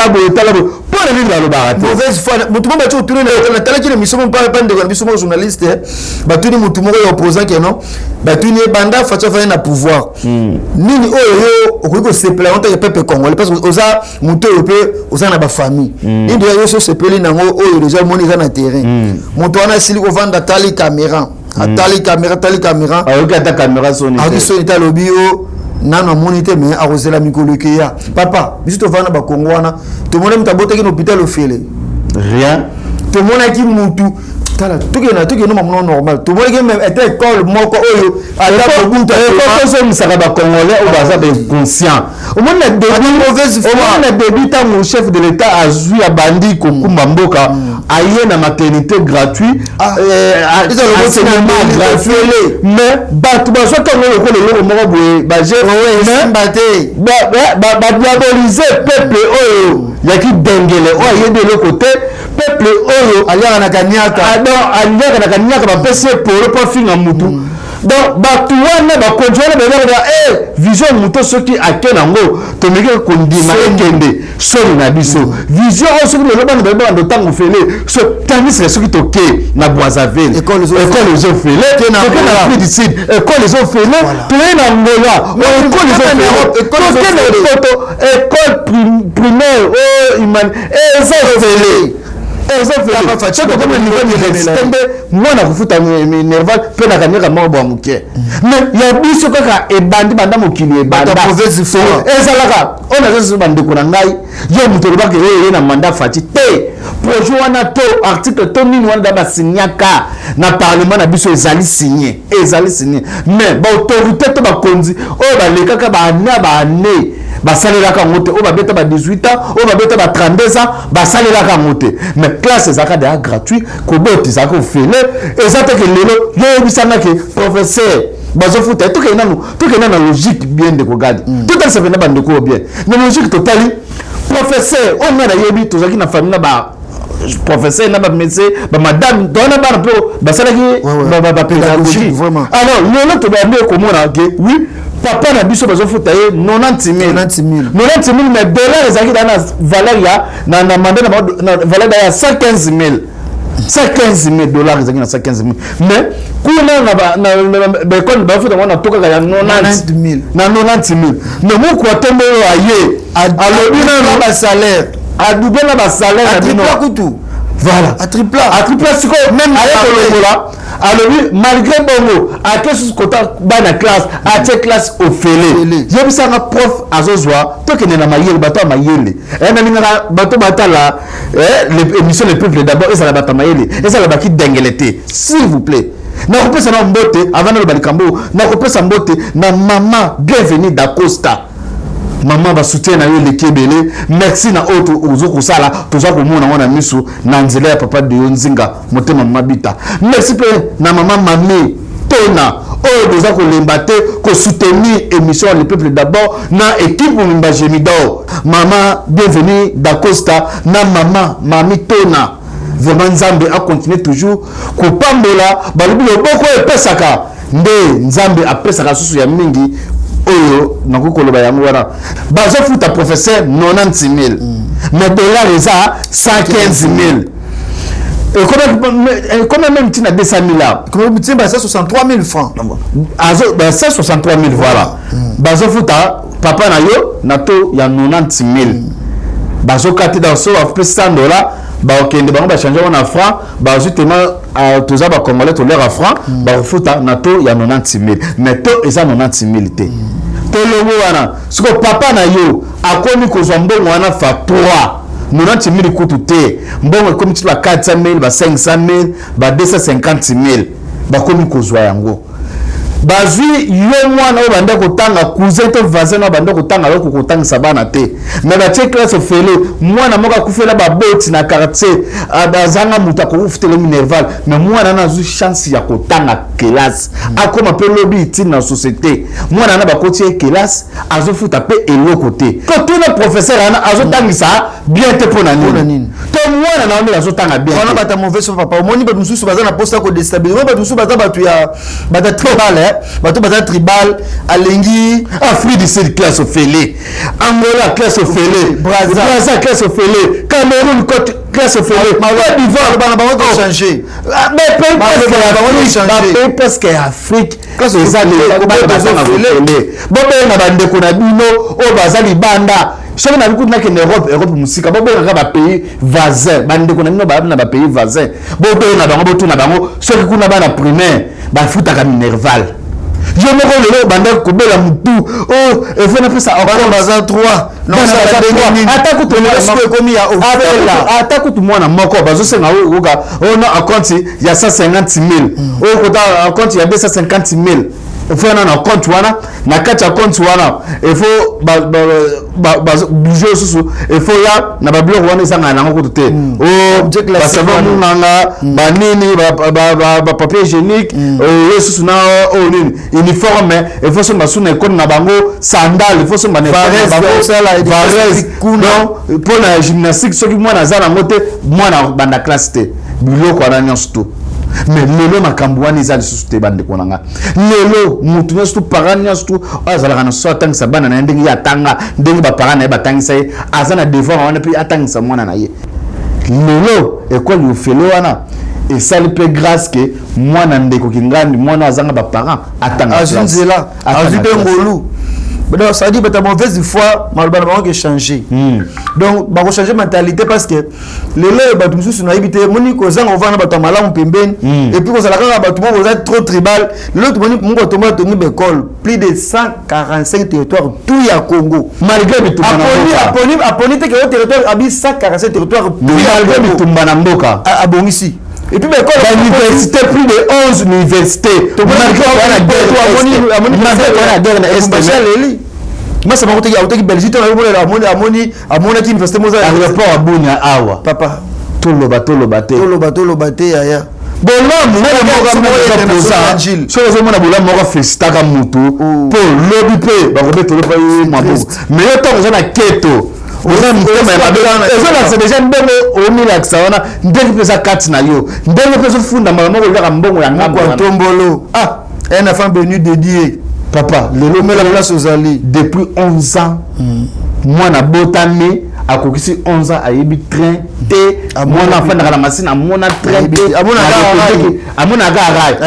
boye, otala boye, mpo na nini balobaka te? Mauvaise foi. Motu moko bati otuni, natalaki na émission mpo ndeko na biso moko journaliste batuni motu moko ya opposant ke non, batuni ye: banda Fatshi afandi na pouvoir, nini oyo yo okoki kosepela yango ntake peuple congolais? Parce que oza motu oyo mpe oza na bafamille. Nini deja yo so osepeli nango oyo deja omoni eza na terrain? Moto wana asili kovanda, atali caméra, atali caméra, atali caméra. Ayoki ata caméra soni. Ayoki soni te. Alobi yo nano amoni te, mais akozela mikolo ekeya. Papa, biso tovanda na Bakongo wana, tomoni moto abotaki na hôpital ofele. Rien. Tomonaki mutu Tala, tokende, tokende mamono normal. Tomonaki même ete école moko oyo ata Mobutu. Tozomisaka bacongolais oyo baza bainconscient. Omoni na début, omoni na début, ntango chef de l'État azwi, abandi kokumba mboka, aye na maternité gratuit, enseignement gratuit, mais bato bazwaki yango lokola eloko moko boye. Basimba te. Badiabolize peuple oyo yaki dengele, oyo ayebi eloko te, peuple oyo aliaka na kaniaka. Aliaka na kaniaka, bapesi ye polo mpo afinga mutu. Donc bato wana, bakonzi wana bayebaka e vision moto soki ake nango, tomeki kondima ekende soni na biso. Vision oyo, soki lelo bana bayebaka ndo ntango fele so, tandis que soki toke na Brazzaville, école ezofele, toke na Afrique du Sud, école ezofele, toye na Angola, école ezofele, toke na poto, école primaire oyo imani ezofele, ezofele. Soki okomi niveau université, nde mwana kofuta minerval mpe na kaniaka moko bwa moke. Mais ya biso kaka ebandi banda mokili ebanda ezalaka oyo. Naza bandeko na ngai, yo moto olobaka oyo eye na mandat Fatshi te, projet wana to article to nini wana da basignaka na parlement na biso, ezali signé, ezali signé, mais baautorité to bakonzi oyo balekaka baane ya baane basalelaka yango te. Oyo babeta ba 18 ans, oyo babeta ba 32 ans, basalelaka yango te. Mais classe ezalaka deya gratuit, kobota ezalaka ofele. Eza te ke lelo yo oyebisanga ke professeur bazofuta ye. Tokende nanu, tokende na logique bien, ndeko Gadi. Totalisa mpena bandeko oyo bien na logique. Totali professeur oyo ngai nayebi, tozalaki na famille na ba professeur na bamédecin, bamadame, towana bana mpo basalaki bapédagogie. Alors lelo tobandi komona ke oui, papa na biso bazofuta ye 90 000, 90 000, mais dollar ezalaki da na valeur ya na mandat na valeur da ya 115 000, 115 000 dollars ezalaki na 115 000. Mais kuna na baekole bafuta ngo na to kaka ya 90, na 90 000. Mais moko atombe oyo aye, alobi nano basalaire. Adouble na basalaire na bino. Kutu. Voilà. Atripla. Atripla. Sikoyo même aye kolongola, alobi malgré bongo ake susu kota bana classe, atie classe ofele. Yebisanga, prof azozwa, tokende na mayele, bato ya mayele. Nalingaka bato batala émission Le Peuple d'abord, ezala bato ya mayele, ezala baki dengele te, s'il vous plaît. Nakopesa na mbote avant naloba likambo, nakopesa mbote na mama Bienvenue Dacosta. Mama, basoutien na yo eleki ebele. Merci na oyo ozo kosala, toza komona ngo na miso na nzela ya papa Deyo Nzinga motema mabita. Merci mpe na mama Mame Tona oyo boza kolemba te kosoutenir émission Le Peuple d'abord na équipe mobimba Gemidor. Mama Bienvenue Dacosta na mama Mami Tona, vraiment Nzambe acontinue toujours kopambola. Balobi loboko oyo epesaka nde Nzambe apesaka susu ya mingi. Oyo nakoki koloba yango wana, bazofuta professeur 90 000, mais dollar eza 115 000, ekomi même ntina 200 000 awa. Ba 163 000 francs. 163 000, voilà. Bazofuta papa na yo na to ya 90 000, bazokati dans so bapesi 100 dollar, bakokende bango bachange yango na franc, bazwi tema toza bacongolais, tolera franc, bakofuta na to ya 90 000, mais to eza 90 000 te. Tolongo wana, sikoyo papa na yo akomi kozwa mbongo wana fa 3, 90 000 kutu te, mbongo ekomi ti ba 400 000, ba 500 000, ba 250 000 bakomi kozwa yango. Bazwi yo mwana oyo banda kotanga, cousin to voisin oyo banda kotanga, oyo kotangisa bana te, mais batie classe ofele. Mwana moko akufela baboti na quartier, bazanga moto akokufutela minerval, mais mwana wana azwi chance ya kotanga kelasi, akóma mpe lobi itine na société. Mwana wana bakoti ye kelasi, azofuta mpe eloko te. Kotuna professeur wana azotangisa bien te mpo na nini? To mwana na yo azotanga bien? Wana bato ya mauvaise foi, papa. Omoni bato mosusu baza na posa kodéstabiliser. Bato mosusu baza bato ya bato tribal, bato baza tribal, alingi. Afrique du Sud, classe ofele. Angola, classe ofele. Braza, classe ofele. Cameroun, classe ofele. Côte d'Ivoire, bana bango kochange. Bapays presque ya Afrique eza ofele. Bobenga bandeko na bino oyo baza libanda. Soki na bikuti nakende Europe, Europe mosika, bobengaka bapays voisin, bandeko na bino baa na bapays voisin, bobenga bango, botuna bango soki kuna bana primaire bafutaka minerval. Yo moko lelo obandaki kobela motu, o efo napesa. Baza 3. Ata kutu mwana moko bazosenga okoka ono acompte ya 150 000, oyo kota acompte ya 250 000, efo wana na compte wana, na kati ya compte wana efo budget lisusu efo ya na babiloko wana ezangana nango kutu te, basavon, munganga, banini, bapapier hygiénique, oyo lisusu na oyo nini, uniforme efo somba su na ekole na bango, sandale efo somba na ekole na bango, vareuse, donc mpo na gymnastique, soki mwana aza nango te, mwana banda classe te. Biloko wana nyonso to. Mais lelo makambo wana eza lisusu te, bandeko na nga. Lelo motu nyonso tu, parent nyonso tu oyo azalaka na so atangisa bana na ye ndenge ye atanga, ndenge baparent na ye batangisa ye, aza na devoir wana mpe atangisa mwana na ye. Lelo ekole ofele wana esali mpe grâce ke mwana ndeko kingandi, mwana azanga baparent, atanga. Azwi nzela, azwi mpe ngolu. Donc ça dit bato mauvaise foi, maloba na bango ke changer. Donc bakochange mentalité, parce que lelo oyo bato mosusu nayebi te, moni kozanga kovanda na bato ya malamu pembeni, et puis kozala kaka bato moko koza trop tribal. Lelo tomoni moko atongo, atongi baekole plus de 145 territoire tout ya Congo. Malgré bitumba na mboka. Aponi te ke o territoire abi 145 territoire tout. Malgré bitumba na mboka. Abongisi et puis baekole. Bauniversité, plus de 11 université, malgré wana guerre na Est. Leli masa bango teki autaki Belgique, to amoni amoni amonaki université moza. Aéroport ya Bunia awa. Papa. Toloba, toloba te. Toloba, toloba te, yaya. Bolamu soki ozomona bolamu moko, félicitaka mutu, mpo lobi mpe bakobetelo mpo ye maboko. Mais yo, ntango oza na keto, oza motema ya mabe, ezolakisa déjà ndenge omilakisa wana, ndenge mpe eza kati na yo, ndenge mpe ezofunda mbala moko kaka mbongo ya ngambo. Tombolo, ah, un enfant béni de Dieu. Papa, lelo mela place ozali. Depuis 11 ans, mwana botami, akokisi 11 ans, ayebi train te. Mwana afandaka na masine, amona train te, amonaka rail,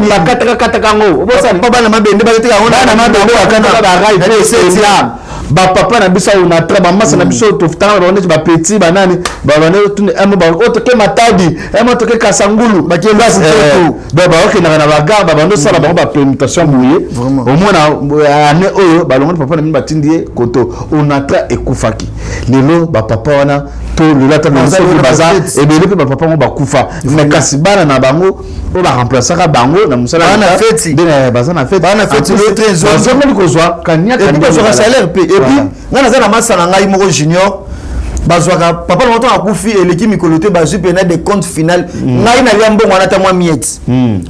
bakataka kataka yango. Bana mabende. Bana mabende bakataka barail. Bapapa na biso ayo na tra bamasa na biso, totanga na bango neti bapeti banani, babane oyo toke Matadi, emo toke Kasangulu, donc bakokendaka na bagare, babandi osala bango bapermutation boye. Omona ane oyo balongoli papa na bino, batindi ye koto Onatra ekufaki. Lelo bapapa wana to lelo ata soki baza ebele mpe bapapa yango bakufa, mais kasi bana na bango oyo baremplaçaka bango na mosala baza na fête, bazongeli kozwa kaniaka. Bazwaka salaire mpe. Et puis ngai naza na masa na ngai moko junior, bazwaka papa na moto akufi, eleki mikolo te, bazwi mpena de compte final. Ngai nalia mbongo wana ata mwa miete.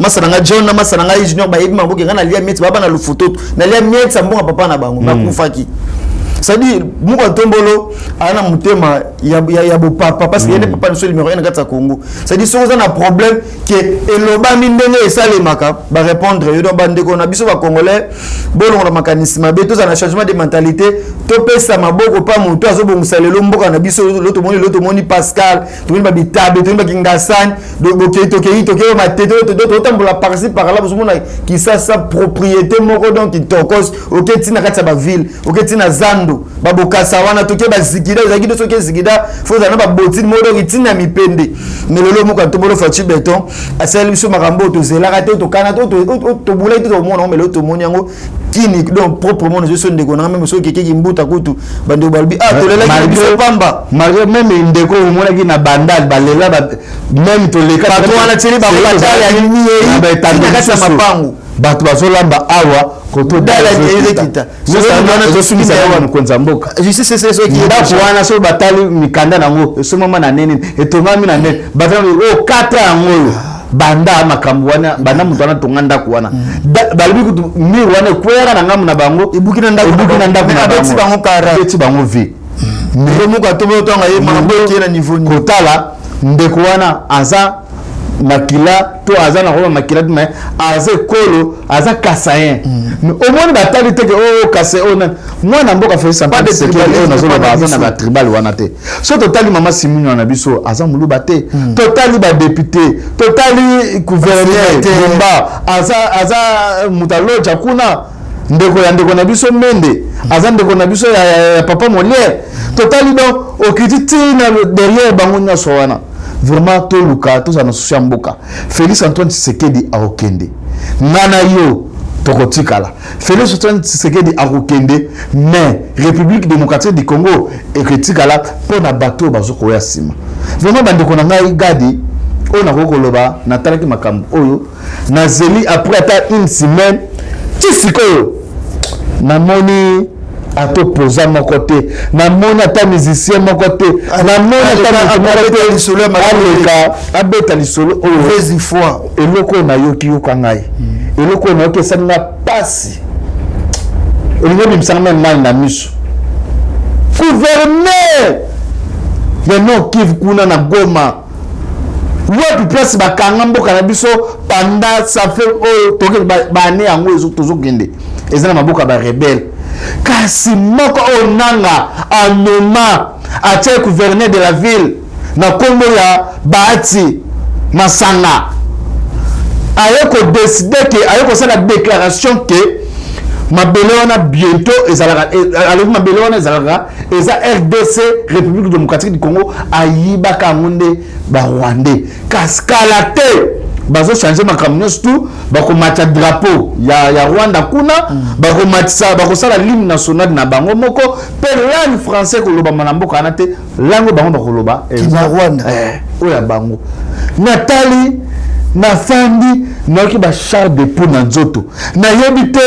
Masa na ngai John na masa na ngai junior bayebi maboke. Ngai nalia miete, baba na lufutoto, nalia miete ya mbongo ya papa na bango bakufaki. C'est-à-dire moko atombolo aza na motema ya bopapa, parce que ye nde papa na biso numéro 1 na kati ya Congo. C'est-à-dire soki oza na problème ke elobami ndenge esalemaka, barépondre yo. Donc bandeko na biso bacongolais, bolongola makanisi mabe, tozala na changement de mentalité, topesa maboko mpa moto azobongisa lelo mboka na biso. Lelo tomoni, lelo tomoni Pascal, tomoni babitabe, tomoni bakingasani, bokei, tokei, tokei matete, totambola par-ci par-là, bozomona Kisasa propriété moko. Donc kitokos, oke ntina kati ya baville, oke ntina zando, babokasa wana, toke bazikida, ezalaki to soki ezikida fo ozala na babotine moko, donc ntina mipende. Mais lelo moko atombolo, Fatshi Béton asaleli biso makambo oyo tozelaka te, tokana te, tobulaki te, tomona yango. Mais lelo tomoni yango kini, donc proprement ezwi so. Ndeko nanga, même soki ekeki mbuta kutu, bandeko balobi: "Ah, tolelaki biso pamba." Malgré même ndeko omonaki na Bandal, balela même toleka. Bato wana tieli bango batala ya niei na kati ya mapango. Bato bazolamba awa. Ezosungisa kaka mokonzi ya mboka. Ndako wana, soki batali mikanda nango, esomama na nini, etongami na nini, bato oyo 4 yango oyo banda makambo wana, banda moto wana tonga ndako wana, balobi kutu mur wana ekweyaka na ngambo na bango. Ebuki na ndako. Ebuki na ndako na bango, beti bango vie. Moko atombotanga ye makambo ekie na niveau. Kotala ndeko wana aza makila to aza na koba makila te, mais aza ekolo, aza kasaïen. Mais omoni batali te ke oyo kasai, oyo nani, mwana mboka Félix Antoine Tshisekedi oyo nazoloba aza na batribal wana te. So totali mama Siminwa na biso, aza moluba te. Totali badéputé, totali gouverneur Bumba, aza moto aloja kuna, ndeko ya ndeko na biso Mende, aza ndeko na biso ya papa Molière. Totali donc okiti ntina derrière bango nyonso wana. Vraiment, toluka tozala na souci ya mboka. Félix Antoine Tshisekedi aokende, nga na yo Tokotikala. Félix Antoine Tshisekedi akokende, mais République démocratique du Congo ekotikala mpo na bato oyo bazokoya nsima. Vraiment, bandeko na ngai, Gadi, oyo nakoki koloba, natalaki makambo oyo, nazeli après ata une semaine, ti sikoyo namoni ata opposant moko te, namoni ata musicien moko te, namoni ata moto moko te lisolo ya malamu. Aleka abeta lisolo oyo. Mauvaise foi. Eloko oyo nayoki, yoka ngai, eloko oyo nayoki esali nga pasi, olingi obimisanga même mai na miso. Gouverneur ya Nord Kivu kuna na Goma, wapi place bakanga mboka na biso pendant, ça fait oyo toke bane yango tozokende, eza na maboko ya barebelles. Kasi moko oyo Nanga anoma, atia gouverneur de la ville na nkombo ya Bahati Masanga, aye kodécider ke, aye kosala déclaration ke mabele wana bientôt ezalaka, alobi mabele wana ezalaka, eza RDC, République démocratique du Congo, ayibaka yango nde Barwandais. Kasi kala te bazochanger makambo nyonso tu, bakomatisa drapeau ya Rwanda kuna, bakomatisa, bakosala l'hymne national na bango moko, mpe langue français kolobama na mboka wana te. Langue bango bakoloba Rwanda. Oyo ya bango. Natali, nafandi, nayoki bachair de poule na nzoto. Nayebi te,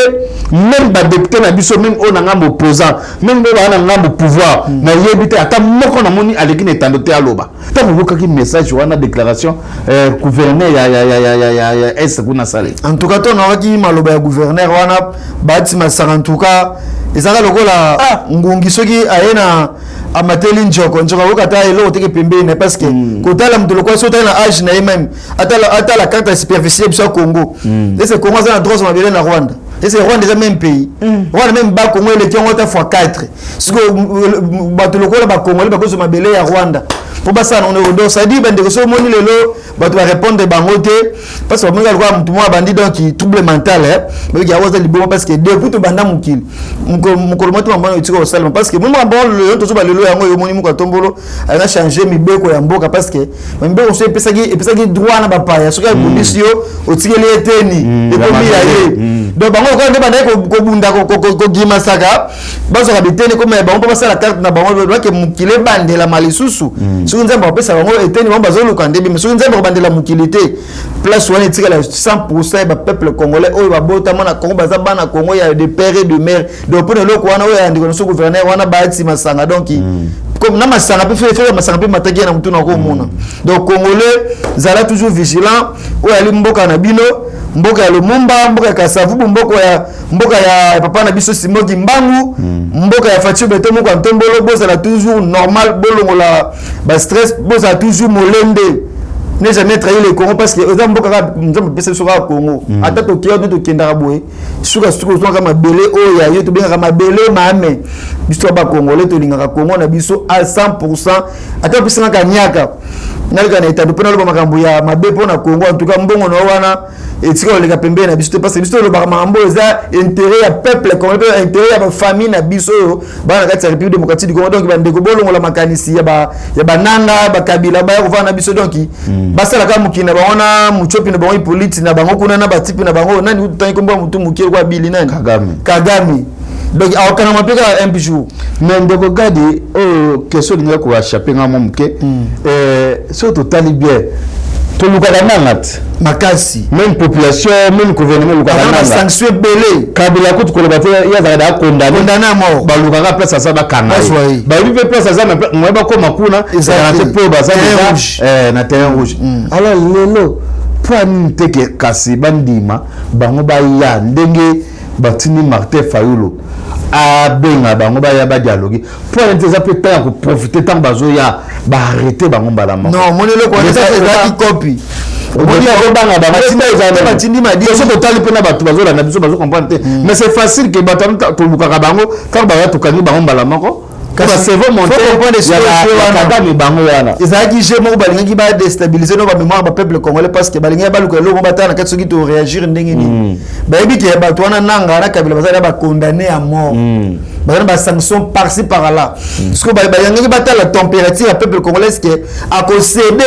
même badéputé na biso, même oyo na ngambo opposant, même oyo baa na ngambo pouvoir, nayebi te, ata moko namoni aleki na etando te aloba. Ntango oyokaki message wana, déclaration gouverneur ya est kuna sale. En tout cas, to naokaki maloba ya gouverneur wana Bahati Masaka, en tout cas ezalaka lokola ngungi soki aye na amateli njoko, njoko akoki ata eloko teke pembeni na, parce que kotala moto lokola, soki otali na age na ye, même atala carte ya superficie biso ya Congo, ese Congo aza na droit mabele na Rwanda? Ese Rwanda eza même pays? Rwanda même ba Congo eleki yango ata fois 4. Siko bato lokola Bacongolais bakozwa mabele ya Rwanda mpo basala nango? Donc c'est-à-dire, bandeko, so omoni lelo bato barépondre bango te, parce que bamoni lokola motu moko abandi, donc trouble mental, bayoki yango aza liboma, parce que depuis tobanda mokili, mokolo moko te mambano etika kosalema. Parce que moi makambo lelo tozoba lelo yango oyo, omoni moko atombolo alinga change mibeko ya mboka, parce que mibeko so epesaki droit na bapaya, soki abundisi yo, otikeli eteni, ekomi ya ye. Donc bango lokola nde bandaki kobunda, kogimasaka, bazwaka biteni koma ya bango mpo basala carte na bango. Bake mokili ebandelama lisusu, soki Nzambe akopesa bango eteni bango bazoluka nde bime. Soki Nzambe akobandela mokili te, place wana etikala 100 ya bapeuple congolais oyo babotama na Congo, baza bana Congo ya de père et de mère. Donc mpona eloko wana oyo ya ndeko na so gouverneur wana Bahati Masanga, donc comme na masanga mpe fe masanga mpe mataki ye na motu na komona. Donc Congolais, zala toujours vigilant. Oyo ali mboka na bino, mboka ya Lumumba, mboka ya Kasavubu, mboka ya papa na biso Simon Kimbangu, mboka ya Fatshi Béton moko ya ntombolo, bozala toujours normal, bolongola bastress, bozala toujours molende, ne jamais trahir le Congo, parce que eza mboka kaka Nzambe apesa biso kaka Congo. Ata tokeya nde tokendaka boye, suka suka ozwaka mabele oyo ya yo, tobengaka mabele mame. Biso ya Bacongolais tolingaka Congo na biso à 100. Ata opesangaka niaka, naleka na etando mpo naloba makambo ya mabe mpo na Congo, en tout cas mbongo na yo wana etika koleka pembeni na biso te, parce que biso tolobaka makambo oyo eza intérêt ya peuple congolais mpe intérêt ya bafamille na biso oyo baa na kati ya République démocratique du Congo. Donc bandeko, bolongola makanisi ya bananga, Bakabila baya kovanda na biso. Donc basalaka mokili na bango na Mutsopi na bango, Hippolyte na bango kuna na batipe na bango, nani utangi kombo ya motu mokie kwa bili nani? Kagame. Kagame. Donc akokangama mpe kaka un jour. Mais ndeko Gadi, oyo question olingaki koéchapper nga mwa moke, soki totali bien, tolukaka nanga te? Makasi. Même population, même gouvernement elukaka Aza na nanga. Sanction ebele. Kabila kutu koloba te, ye azalaka daa condamné. Condamné à mort. Balukaka place aza, bakanga. Bazwa ye. Ye bayebi mpe place aza, moye bakóma kuna Eza ezalaka te te. mpo baza Terrain déjà rouge. Na terrain rouge. Alors lelo mpo anini te ke kasi bandima bango baya, ndenge batindi Martin Fayulu abenga bango baya badialogue, mpo anini te eza mpe ntango ya koprofiter, ntango bazoya baarrêter bango mbala moko? Non, omoni eloko wana ezalaki kopi. Obanga bango. Batindi madini. So totali mpe na bato bazolanda biso, bazocomprendre te, mais c'est facile ke bato tolukaka bango, ntango baya tokangi bango mbala moko. Bacerveau monté ya Kagame, bango wana. Ezalaki jeu moko balingaki badéstabiliser no bamémoire bapeuple congolais, parce que balingaki baluka eloko batala na kati soki toréagir ndenge nini. Bayebi ke bato wana, Nanga na Kabila, bazali bacondamné à mort, baza na basanction par-ci par-là. Parce que balingaki batala température ya peuple congolais, ke akocéder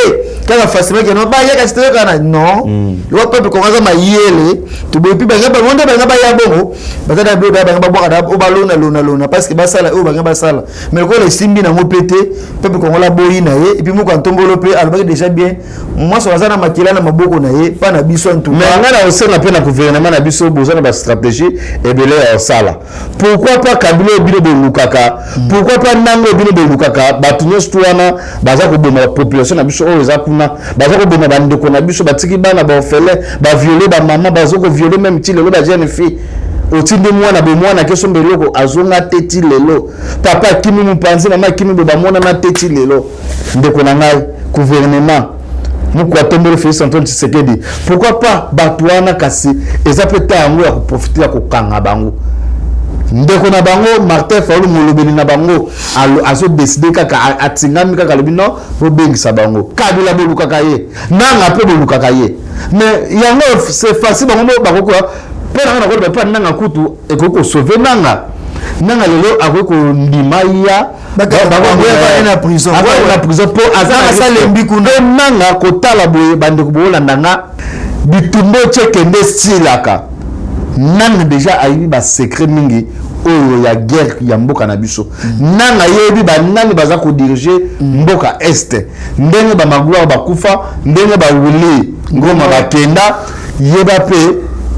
kaka facilement, ke non, bayaka si toyokana non loba peuple congolais aza mayele. Toboyi mpi bango bango nde banga baya bongo, baza na biloko banga babwaka oyo balona lona lona, parce que basala oyo banga basala. Mais lokola esimbi nango mpe te, peuple congolais aboyi na ye. Et puis moko antombolo mpe alobaki déjà bien, mwasi aza na makila na maboko na ye mpa na biso. En tout mais ngai na kosenga mpe na gouvernement na biso, boza na bastratégie ebele ya kosala. Pourquoi pas Kabila oyo bino bolukaka? Pourquoi pas Nanga oyo bino bolukaka? Bato nyonso tu wana baza koboma population na biso oyo eza kuna, baza koboma bandeko na biso, batiki bana baorphelin, baviole bamama, baza koviole même ti lelo bajeune fille. Otindi mwana boye, mwana akesomba eloko, azonga te ti lelo. Papa akimi mopanzi, mama akimi boye, bamonana te ti lelo. Ndeko na ngai, gouvernement moko atomboli, Félix Antoine Tshisekedi, pourquoi pas bato wana? Kasi eza mpe ta yango ya koprofiter ya kokanga bango. Ndeko na bango Martin Fayulu, molobeli na bango, azodécider kaka, atingami kaka, alobi non, bobengisa bango. Kabila bolukaka ye, Nanga mpe bolukaka ye, mais yango c'est facile. Bango mo bakokoa mpo nanga nakoloba mpe Nanga kutu ekoki kosauver Nanga. Nanga lelo akoki kondima ya na prison. Na prison mpo azalembi kuna. Nanga kotala boye, bandeko boolanda nga, bitumba otie ekende esilaka. Nanga déjà ayebi basecret mingi oyo ya guerre ya mboka na biso. Nanga yebi banani baza kodiriger mboka Est, ndenge bamagloire bakufa, ndenge bawili Ngoma bakenda. Yeba mpe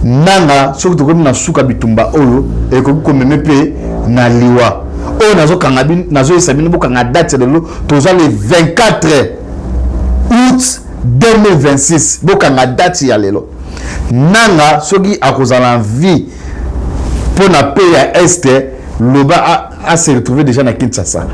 Nanga, soki tokomi na suka bitumba oyo, ekoki komeme mpe na liwa oyo nazokanga. Nazoyesa bino, bokanga date. Lelo toza le 24 août 2026. Bokanga date ya lelo. Nanga soki akozala en vie mpo na pe ya Est, loba ase retrouver déjà na Kinshasa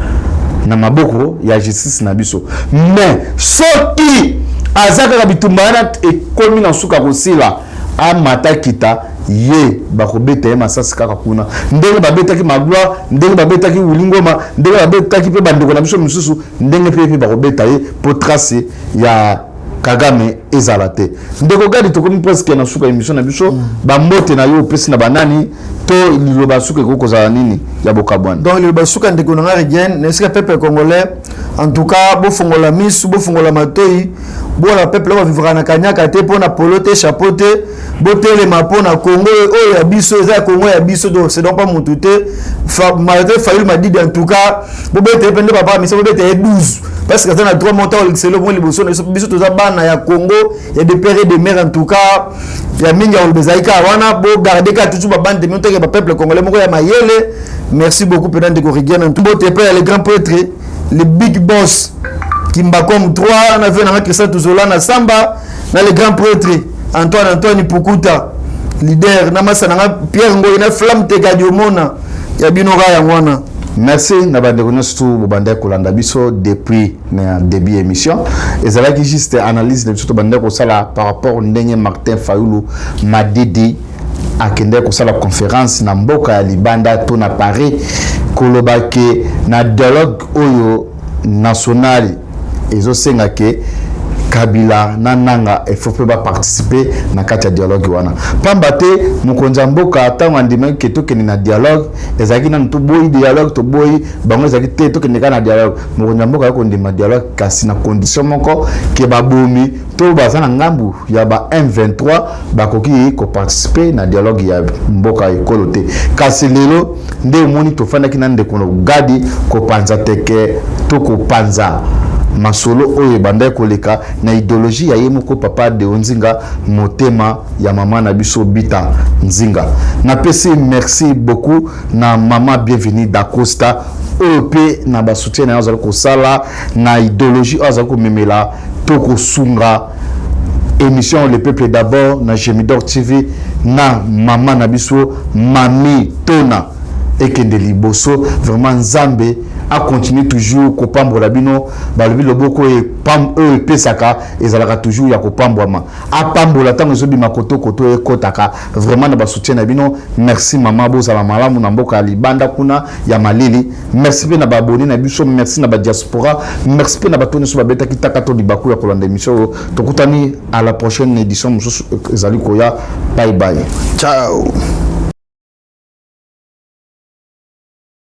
na maboko ya justice na biso. Mais soki aza kaka, bitumba wana ekomi na suka kosila, amata kita ye, bakobeta ye masasi kaka kuna, ndenge babetaki Magloire, ndenge babetaki Willy Ngoma, ndenge babetaki mpe bandeko na biso mosusu, ndenge mpe bakobeta ye mpo trace ya Kagame ezala te. Ndeko Gadi, tokomi presque na suka émission na biso. Bambote na yo opesi na banani, to liloba suka ekoki kozala nini ya bokabwani? Donc liloba suka, ndeko na nga Rigen, na esika peuple congolais, en tout cas bofongola misu, bofongola matoi, bona peuple oyo bavivaka na kanyaka te, mpo na polo te, chapeau te. Botelema mpo na Congo oyo ya biso, eza ya Congo ya biso. Donc c'est donc pas motu te, Martin Fayulu Madidi. En tout cas bobeta ye mpe nde papa misa, bobeta ye 12, parce que aza na droit moko olekisa eloko liboso na biso. Biso toza bana ya Congo, ya de père et de mère. En tout cas ya mingi ya koloba ezali kaka wana. Bogarde kaka toujours babande mino teke bapeuple congolais moko ya mayele. Merci beaucoup mpena ndeko Rigiana. Mbote mpe ya le grand prêtre, le big boss Kimbakom 3, na ve nanga Christian Tuzola na Samba, na le grand prêtre Antoine Antoine Pukuta leader, na masa nanga Pierre Ngoi na Flamme Tekadi. Omona ya bino kaka yango wana. Merci na bandeko nyonso tu bobandaki kolanda biso depuis na début émission. Ezalaki juste analyse na biso tobandaki kosala par rapport ndenge Martin Fayulu Madidi akendaki kosala conférence na mboka ya libanda to na Paris, koloba ke na dialogue oyo national ezosenga ke Kabila na Nanga efo mpe baparticiper na kati ya dialogue wana, pamba te mokonzi ya mboka ntango andimaki ke tokende na dialogue, ezalaki nanu toboyi dialogue, toboyi bango, ezalaki te tokende kaka na dialogue. Mokonzi ya mboka aye kondima dialogue, kasi na condition moko ke babomi to baza na ngambu ya ba M23 bakoki koparticiper na dialogue ya mboka ekolo te. Kasi lelo nde omoni tofandaki na ndeko Gadi kopanza teke to kopanza masolo oyo ebandaki koleka na idéologie ya ye moko papa Deo Nzinga, motema ya mama na biso Bita Nzinga. Napesi merci beaucoup na mama Bienvenue Dacosta oyo mpe na basoutien na ye azali kosala na idéologie oyo azali komemela to kosunga émission Le Peuple d'abord na Gemidor TV, na mama na biso Mami Tona ekende liboso. Vraiment, Nzambe Acontinue toujours kopambola bino. Balobi loboko oyo epesaka ezalaka toujours ya kopambwama. Apambola ntango ezobima koto koto ekotaka vraiment na basoutien na bino. Merci mama, bozala malamu na mboka ya libanda kuna ya malili. Merci mpe na baabonnés na biso, merci na badiaspora, merci mpe na bato nyonso babetaki taka to libaku ya kolanda émission oyo. Tokutani à la prochaine édition mosusu ezali koya. Bye bye. Ciao.